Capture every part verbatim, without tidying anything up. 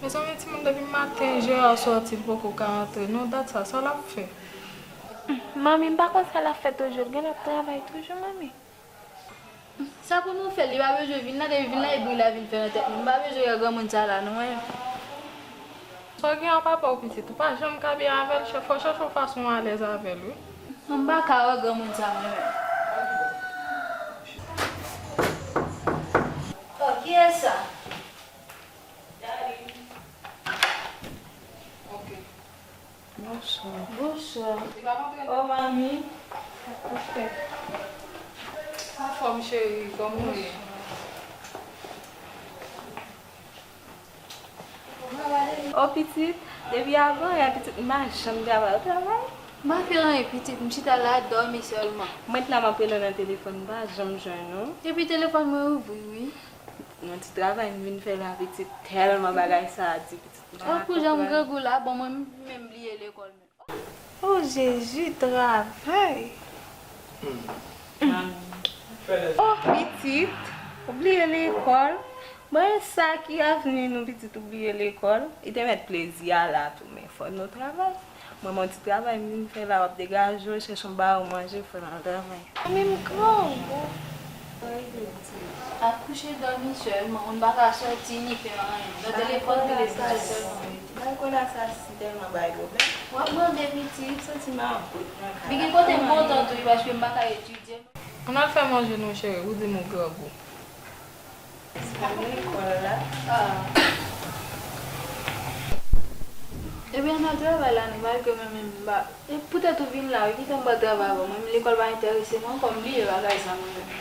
Mezanmi, timoun, depi maten Gérard sòti, li poko ka antre. Non, dat sa, sa l ap fè? Manmi, m pa konn sa l ap fè toujou. L gen l ap travay toujou, manmi. Sa pou nou fè, li pa bezwen vin la, depi vin la, e bri la vin fè nan tèt nou. M pa bezwen wè granmoun sa la, non, mwen. Sa w gen an papa w pitit, ou pa janm ka byen avè l, chè, fò w chèche yon fason w alèz avè l, wi. M pa ka wè granmoun sa, mwen menm. Oh, kiyès sa? Ok. Bonswa. Bonswa. Oh, manmi. Anfòm, cheri, kòman w ye? Oh, pitit, depi avan yè, pitit, m pa janm travay. Ou travay? M pa fè anyen, pitit, m chita la, dòmi sèlman. Mwen t la, m ap rele w nan telefòn, m pa janm jwenn ou. Epi telefòn mwen ouvri, wi. Yon ti travay m vin fè la, pitit, tèlman bagay sa a di, pitit. Oh, pou jan m grangou la, bon, mwen menm bliye lekòl menm. Oh, Jezi, travay. Oh, pitit, ou bliye lekòl. Bon, e sa ki avni nou, pitit, ou bliye lekòl. Li te mèt plezi a la tou, men fò nou travay. Mwen, m on ti travay m vin fè la, w ap degaje w, chèche yon bagay w manje, fò n al travay. Mwen menm grangou. Ap kouche dòmi sèlman, moun pa ka sòti ni fè anyen. Nan telefòn, telefòn sèlman. Bagay kola sa si tèlman bay pwoblèm. W ap mande pitit. M santi m ap bout nan kay la. Li gen kote m kontan tou, paske m pa ka etidye. Ann al fè manje non, cheri, ou di m ou grangou. Sa lekòl la. Ah. Ebyen, ann al travay la, nou, malgre mwen menm m pa. E poutèt ou vin la, wi, kite m pral travay avè w. Mwen menm, lekòl pa enterese mwen ankò, m bliye bagay sa, mwen menm.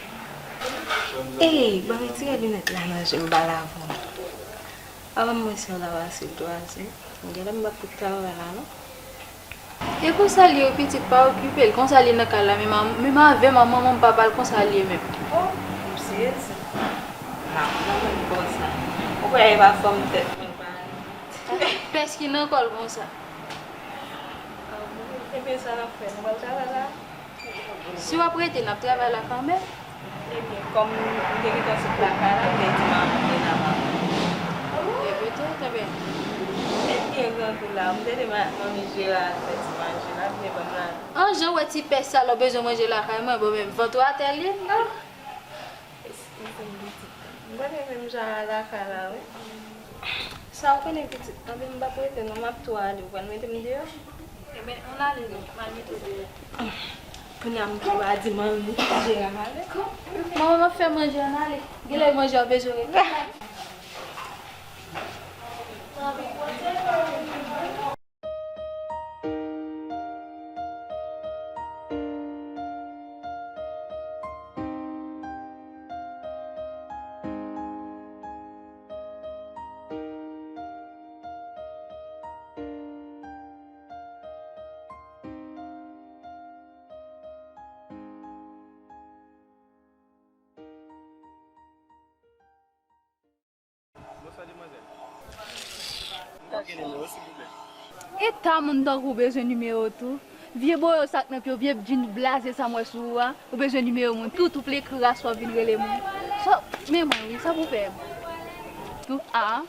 Ey, ban retire linèt la nan je m, m pale avè w. Avan m wè si w la pase twa zè. Genlè m pa pou travay la, non. E konsa l ye, wi, pitit, pa okipe l. Konsa l ye nan kay la, menm a, menm avè m, a manman m, papa l, konsa l ye menm. Oh, m sezi. M ap nan menm konsa. Ou kwè e pa fòm tèt mwen pa ale? Pès ki nan kò l konsa. Ah bon? Ebyen, sa n ap fè? Nou pral travay la? Si w ap rete, n ap travay la kanmenm. Ebyen, kòm m te gentan sot lakay la, m te di m ap vin avè w. Ebyen, trè byen. Ebyen, grangou la, m te di ma-, manmi Jera al fè ti manje la, vin ban m la. An jan w wè ti pès sa la, w bezwen manje lakay mwen, bon, men vant ou atè l ye, non? Eskize m, pitit. M konnen menm jan a lakay la, wi. Sa w konnen, pitit, anben m p ap rete non, m ap tou ale, ou pral mete m deyò? Ebyen, ann ale non, m al mete w deyò. Kounye a m tou a di manmi Jera ale. Manman m ap fè manje, ann ale. Genlè manje a bezwen rete. Bonswa, demwazèl. M ka gen nimewo, silvouplè? Eta moun tankou w bezwen nimewo tou. Vye boyo sa k nan pye w, vye djin blaze sa m wè sou ou a, ou bezwen nimewo moun. Tout ou ple kras w ap vin rele moun. Sa, men mwen wi, sa pou fè m. Tou, a.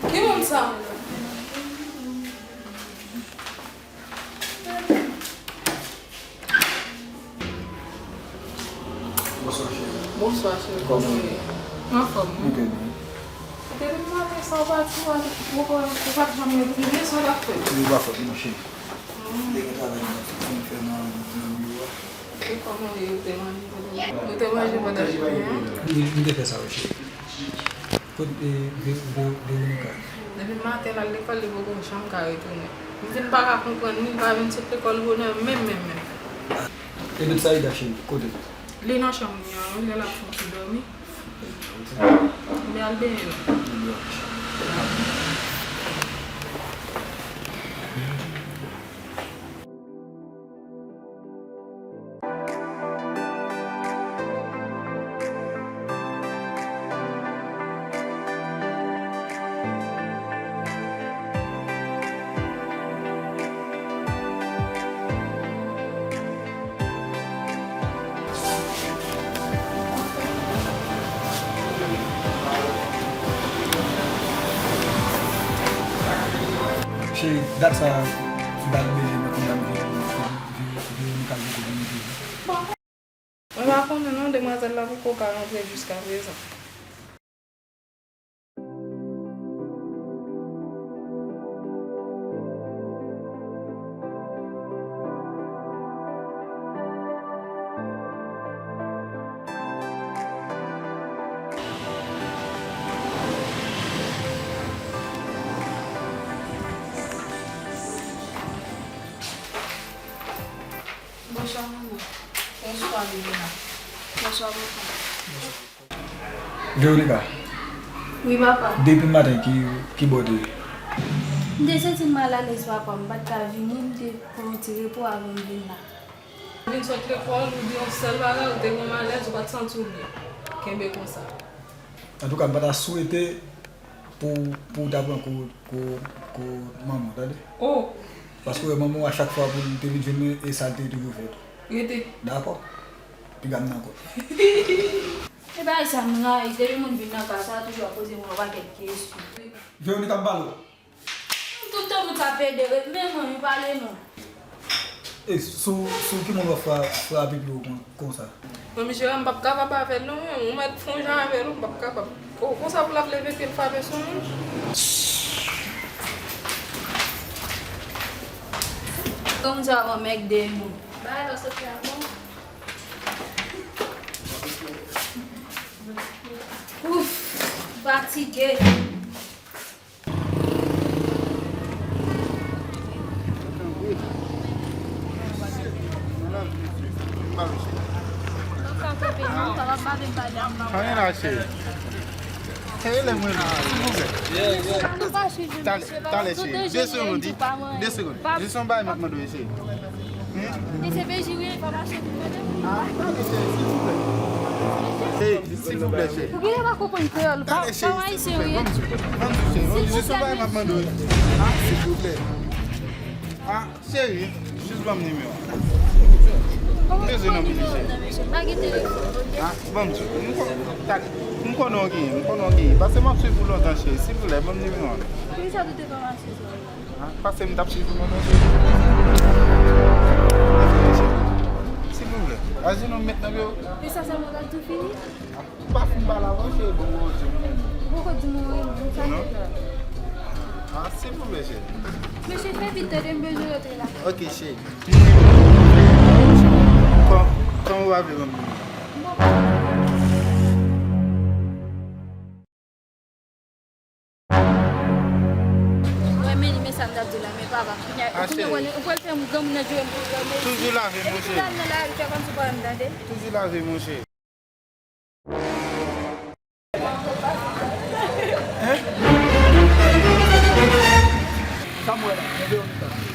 Ki moun sa? Bonswa, cheri. Bonswa, cheri. Kòman w ye? M anfòm, wi. M trè byen. Depi maten sa w pati, w pa, w pa, w pa t janm retounen, sa w t ap fè? Li pa fòt mwen, cheri. Te gen travay m t ap fin fè nan, nan biwo a. E kòman w ye, ou te manje? Ou te manje pandan jounen an? Wi, m te fè sa, wi, cheri. Kot, e, Ve-, Ve-, Veronika? Depi maten l al lekòl, li poko janm ka retounen. M vin pa ka konprann, li pa vin sot lekòl bonè menm, menm, menm. E Betsaida, cheri, kote l? Li nan chanm li an, wi, lè l ap fè yon ti dòmi. Li al benyen non. Cheri, dat sa, dat bezwen mwen konn dam Veronika poko vin vini. Mwen pa konnen non, demwazèl la poko ka rantre jiskaprezan. Bonswa manman. Bonswa Milena. Bonswa papa. Veronika. Wi papa. Depi maten ki, ki bò w te ye? M te santi m malalèz papa, m pa t ka vini, m te pran yon ti repo avan m vin la. Vin sot lekòl, ou di yon sèl bagay, ou te gen malèz, ou pa t santi w byen. Kenbe konsa. Antouka, m pa ta swete pou, pou w ta pran kou, kou, kou manman w, tande? Oh! Paske w wè manman w a chak fwa pou l te vin jwenn mwen, e sa l te toujou fè tou. Rete. Dakò? Piga m nan kò. E bagay sa m rayi, depi moun vin nan kay sa, toujou ap poze mwen yon pakèt kesyon. Veronika, m pale w. Tout tan moun sa pede ret, men mwen, m pale non. E sou, sou ki moun w ap fra-, frape pye w kon, konsa? Non, misye, m p ap kapab avè l non, men ou mèt fè yon jan avè l, ou m p ap kapab. Ko-, konsa pou l ap leve pye l frape sou moun. Kòm sa w anmègde nou. Bagay la soti a bon. Ouf, fatige. Anyen la, cheri. Cheri, lè mwen, silvouplè. Talè, talè, cheri. De segonn, wi. De segonn. Jis yon bagay m ap mande w, cheri. Hmm? E se P J wi, pa mache pou mwen. Ah, talè, cheri, silvouplè. Hey, silvouplè, cheri. Ou genlè pa konprann kreyòl, pa, talè, cheri, pa ayisyen, silvouplè, wi. Ban m di w, ban m di w, cheri. Jis yon bagay m ap mande w. Ah, silvouplè. Ah, cheri, jis ban m nimewo a. M bezwen nan bili, cheri. Pa gen telefòn, ok? Ah, ban m di w. M kon-, talè. M konnen w genyen, m konnen w genyen. Paske m ap swiv ou lontan, cheri. Silvouplè, ban m nimewo a. Poukisa ou te pa mache sou la? Ah, paske m t ap swiv ou lontan, cheri. Silvouplè, ajenou m met nan pye w. E sa sèlman w pral tou fini? Ou pa fin pale avan, cheri, bon, bon, bon. Ou poko di m ou renmen m, sa fè la. Ah, silvouplè, cheri. Mesye, fè vit, tande, m bezwen rantre la. Ok, cheri. Kòman, kòman w ap vle ban m? Mwen menm, men sa m t ap di la, men papa, kounye a, kounye a, ou pral fè m granmoun nan jwe m pou granmoun. Toujou lave, monchè. Epi tou al nan lari, fè kòmsi ou pa wè m, tande. Toujou lave, monchè. Hein? Sa m wè la, men Veronika.